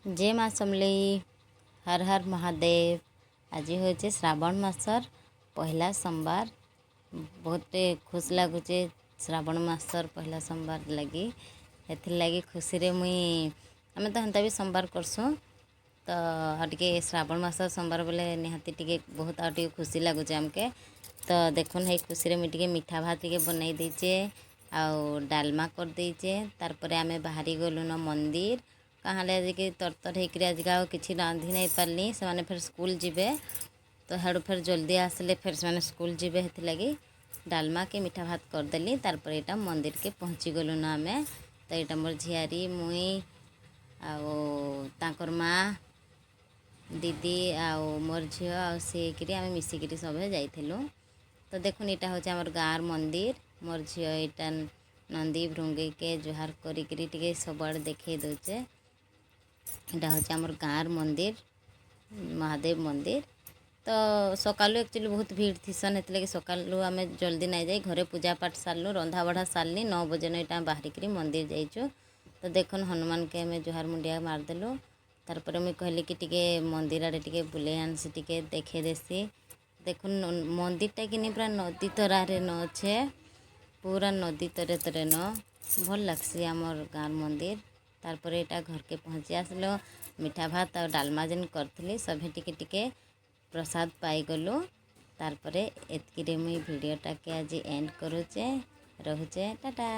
ଜୟ ମା ସମଲେଇ, ହର ହର ମହାଦେବ। ଆଜି ହେଉଛି ଶ୍ରାବଣ ମାସର ପହିଲା ସୋମବାର। ବହୁତ ଖୁସି ଲାଗୁଛେ ଶ୍ରାବଣ ମାସର ପହିଲା ସୋମବାର ଲାଗି। ହେଥିର୍ଲାଗି ଖୁସିରେ ମୁଇଁ, ଆମେ ତ ହେନ୍ତା ବି ସୋମବାର କରସୁଁ ତ, ଆଉ ଟିକେ ଶ୍ରାବଣ ମାସ ସୋମବାର ବୋଲେ ନିହାତି ଟିକେ ବହୁତ ଆଉ ଟିକେ ଖୁସି ଲାଗୁଛେ ଆମକେ। ତ ଦେଖୁନ୍, ହେଇ ଖୁସିରେ ମୁଇଁ ଟିକେ ମିଠା ଭାତ ଟିକେ ବନେଇ ଦେଇଛେ ଆଉ ଡାଲମା କରିଦେଇଛେ। ତାର୍ ପରେ ଆମେ ବାହାରି ଗଲୁନ ମନ୍ଦିର। କାହାଲେ ଆଜିକି ତରତର ହେଇକିରି ଆଜିକା ଆଉ କିଛି ରାନ୍ଧି ନାଇଁ ପାରିଲି। ସେମାନେ ଫେର୍ ସ୍କୁଲ ଯିବେ ତ, ହେଡ଼ୁ ଫେର୍ ଜଲ୍ଦି ଆସିଲେ ଫେର୍ ସେମାନେ ସ୍କୁଲ ଯିବେ। ହେଥିଲାଗି ଡାଲମା କେ ମିଠା ଭାତ କରିଦେଲି। ତାରପରେ ଏଇଟା ମନ୍ଦିରକେ ପହଞ୍ଚି ଗଲୁନ ଆମେ। ତ ଏଇଟା ମୋର୍ ଝିଆରୀ, ମୁଇଁ ଆଉ ତାଙ୍କର ମା, ଦିଦି ଆଉ ମୋର୍ ଝିଅ ଆଉ ସିଏ ହେଇକିରି ଆମେ ମିଶିକିରି ସଭେ ଯାଇଥିଲୁ। ତ ଦେଖୁନ୍, ଏଇଟା ହେଉଛି ଆମର ଗାଁର ମନ୍ଦିର। ମୋର୍ ଝିଅ ଏଇଟା ନନ୍ଦୀ ଭୃଙ୍ଗୀକେ ଜୁହାର କରିକିରି ଟିକେ ସବୁଆଡ଼େ ଦେଖେଇ ଦଉଛେ। ଏଇଟା ହେଉଛି ଆମର ଗାଁର ମନ୍ଦିର, ମହାଦେବ ମନ୍ଦିର। ତ ସକାଳୁ ଆକ୍ଚୁଆଲି ବହୁତ ଭିଡ଼ ଥିସନ୍, ହେଥିଲାଗି ସକାଳୁ ଆମେ ଜଲ୍ଦି ନାଇଁ ଯାଇ ଘରେ ପୂଜା ପାଠ ସାରିଲୁ, ରନ୍ଧା ବଢ଼ା ସାରିଲି। 9 ବଜେନ ଏଇଟା ବାହାରିକିରି ମନ୍ଦିର ଯାଇଛୁ। ତ ଦେଖୁନ୍, ହନୁମାନକେ ଆମେ ଜୁହାର ମୁଣ୍ଡିଆ ମାରିଦେଲୁ। ତାରପରେ ମୁଇଁ କହିଲି କି ଟିକେ ମନ୍ଦିର ଆଡ଼େ ଟିକେ ବୁଲେଇ ଆନସି, ଟିକେ ଦେଖେଇ ଦେସି। ଦେଖୁନ୍, ମନ୍ଦିରଟା କିନି ପୁରା ନଦୀ ତରାରେ ନ ଅଛେ, ପୁରା ନଦୀ ତରେ ତରେ ନ। ଭଲ୍ ଲାଗ୍ସି ଆମର୍ ଗାଁର ମନ୍ଦିର। ତାରପରେ ଏଇଟା ଘରକେ ପହଞ୍ଚି ଆସିଲୁ। ମିଠା ଭାତ ଆଉ ଡାଲମା ଯେନ୍ କରିଥିଲି, ସଭେ ଟିକେ ଟିକେ ପ୍ରସାଦ ପାଇଗଲୁ। ତାରପରେ ଏତ୍କିରେ ମୁଇଁ ଭିଡ଼ିଓଟାକେ ଆଜି ଏଣ୍ଡ କରୁଛେ। ରହୁଛେ, ଟାଟା।